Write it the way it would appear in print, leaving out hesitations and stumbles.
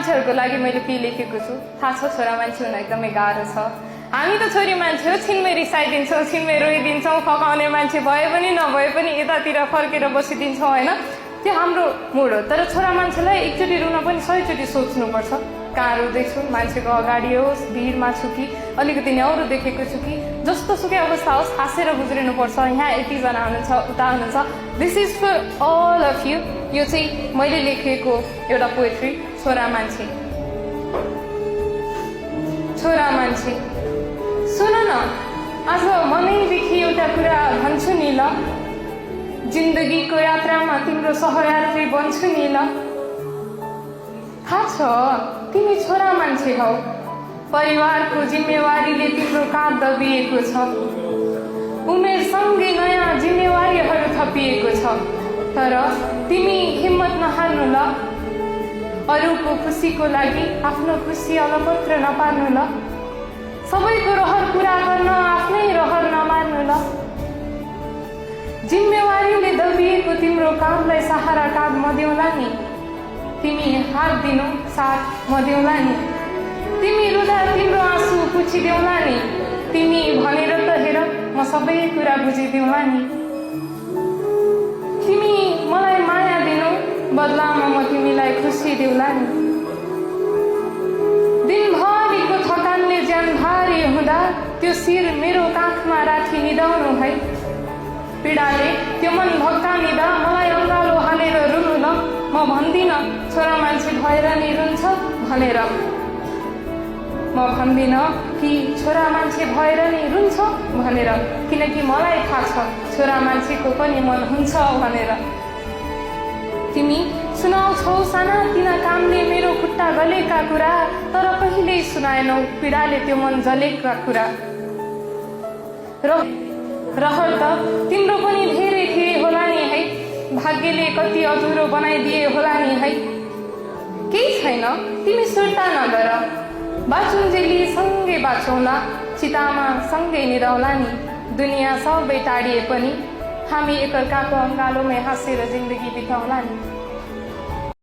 मान्छेहरूको लागि मैले के लेखेको छु थाहा छ? छोरा मान्छे हुन एकदमै गाह्रो छ। हामी त छोरी मान्छे हो, छिनमै रिसाइदिन्छौँ, छिनमै रोइदिन्छौँ, फकाउने मान्छे भए पनि नभए पनि यतातिर फर्केर बसिदिन्छौँ होइन, त्यो हाम्रो मुड हो। तर छोरा मान्छेलाई एकचोटि रुन पनि 100 चोटि सोच्नुपर्छ। कहाँ रुँदैछु, मान्छेको अगाडि होस्, भिडमा छु कि अलिकति न्याउरो देखेको छु कि जस्तो सुकै अवस्था होस् हाँसेर गुज्रिनुपर्छ। यहाँ यतिजना हुनुहुन्छ, उता हुनुहुन्छ। This is for all of you. यो चाहिँ मैले लेखेको एउटा पोएट्री, छोरा मान्छे। छोरा मान्छे सुन न, आज मनैदेखि एउटा कुरा भन्छु नि ल, जिन्दगीको यात्रामा तिम्रो सहयात्री बन्छु नि ल। थाहा छ तिमी छोरा मान्छे हौ, परिवारको जिम्मेवारीले तिम्रो काँध दबिएको छ, उमेरसँगै नयाँ जिम्मेवारीहरू थपिएको छ। तर तिमी हिम्मत नहार्नु ल, अरूको खुसीको लागि आफ्नो खुसी अलपत्र नपार्नु ल, सबैको रहर पुरा गर्न आफ्नै रहर नमार्नु ल। जिम्मेवारीले दबिएको तिम्रो काँधलाई सहारा काँध म देउला नि, तिमी हात दिनु साथ म देउला नि, तिमी रुँदा तिम्रो आँसु पुछिदेउला नि, तिमी भनेर त हेर म सबै कुरा बुझिदेउला नि। तिमी मलाई माया दिनु, बदलामा म तिमीलाई खुसी देउला नि। दिनभरिको थकानले ज्यान भारी हुँदा त्यो शिर मेरो काखमा राखी निदाउनु है, पीडाले त्यो मन भक्कानिँदा मलाई अँगालो हालेर रुनु ल। म भन्दिनँ छोरा मान्छे भएर नि रुन्छ भनेर, म भन्दिनँ कि छोरा मान्छे भएर नि रुन्छ भनेर, किनकि मलाई थाहा छ छोरा मान्छेको पनि मन हुन्छ भनेर। तिमी सुनाउँछौ सानातिना कामले मेरो खुट्टा गलेका कुरा, तर कहिल्यै सुनाएनौ पीडाले त्यो मन जलेका कुरा। रहर त तिम्रो पनि धेरै थिए होला नि है, भाग्यले कति अधुरो बनाइदिए होला नि है। केही छैन तिमी सुर्ता नगर, बाँचुन्जेली सँगै बाँचौँला, चितामा सँगै निदाउला नि। दुनियाँ सबै टाढिए पनि हामी एकअर्काको अँगालोमै हाँसेर जिन्दगी बिताउला नि।